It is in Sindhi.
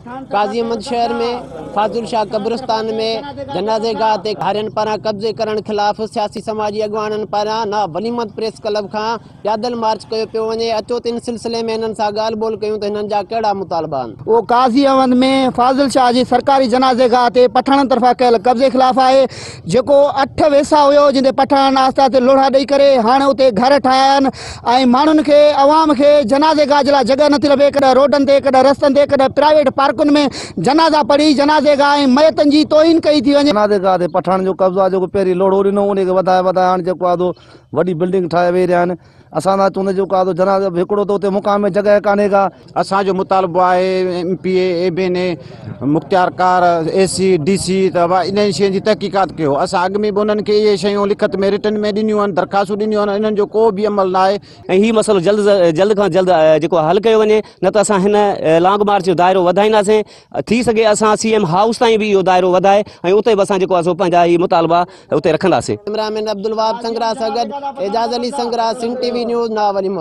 قاضي احمد شهر ۾ فاضل شاهه قبرستان ۾ جنازي گاهه تي ڌارين پاران قبضي ڪرڻ خلاف سياسي سماجي اڳواڻن پاران نا ولي محمد پريس ڪلب کان پيادل مارچ ڪيو پيو وڃي، اچو ته ان سلسلي ۾ هنن سان ڳالهه ٻولهه ڪيون ته هنن جا ڪهڙا مطالبا آهن. اهو قاضي احمد ۾ فاضل شاهه جي سرڪاري جنازي گاهه تي پٺاڻن طرفان ڪيل قبضي خلاف آهي، جيڪو اٺ ويساهه هيو، جنهن تي پٺاڻن آهستي آهستي لوڙها ڏئي ڪري هاڻ اتي گهر ٺاهيا آهن ۽ ماڻهن کي عوام کي جنازي گاهه جي لاء جڳهه نٿي لڀي، ڪڏهن روڊن تي، ڪڏهن رستن تي، ڪڏهن پرائيويٽ پارڪن ۾ جنازا پڙهي جنازي گاهه ۽ ميتن جي توهين ڪئي ٿي وڃي. جنازي گاهه تي پٺاڻن جو قبضو آهي، جيڪو پهرين لوڙهو ڏنو انهي کي وڌائي وڌائي هاڻ جيڪو آهي سو وڏي بلڊنگ ٺاهي ويهي رهيا آهن. اسان ٿا چون ته جيڪو آهي سو جنازي هڪڙو ته اتي مقام ۾ جڳهه ڪانهي ڪا. اسان جو مطالبو آهي M P A, M N A, mukhtiarkar, A C, D C ته بابا انهن شين جي تحقيقات ڪيو. اسان اڳ ۾ به انهن کي اهي شيون لکت ۾ رٽن ۾ ڏنيون آهن، درخواستون ڏنيون آهن، انهن جو ڪو به عمل نه آهي. ۽ هي مسئلو جلد جلد کان جلد جيڪو حل ڪيو وڃي نه ته اسان هن لانگ مارچ جو دائرو وڌائينداسين. ٿي سگهي اسان سي ايم هائوس تائين به اهو دائرو وڌائي ۽ اتي به اسان جيڪو آهي سو پنهنجا هي مطالبا اتي رکنداسين. ڪئميرا مين عبدالوهاب سنگرا سان گڏ Ejaz Ali Sangra, Sindh T V news, Nawali Muhammad.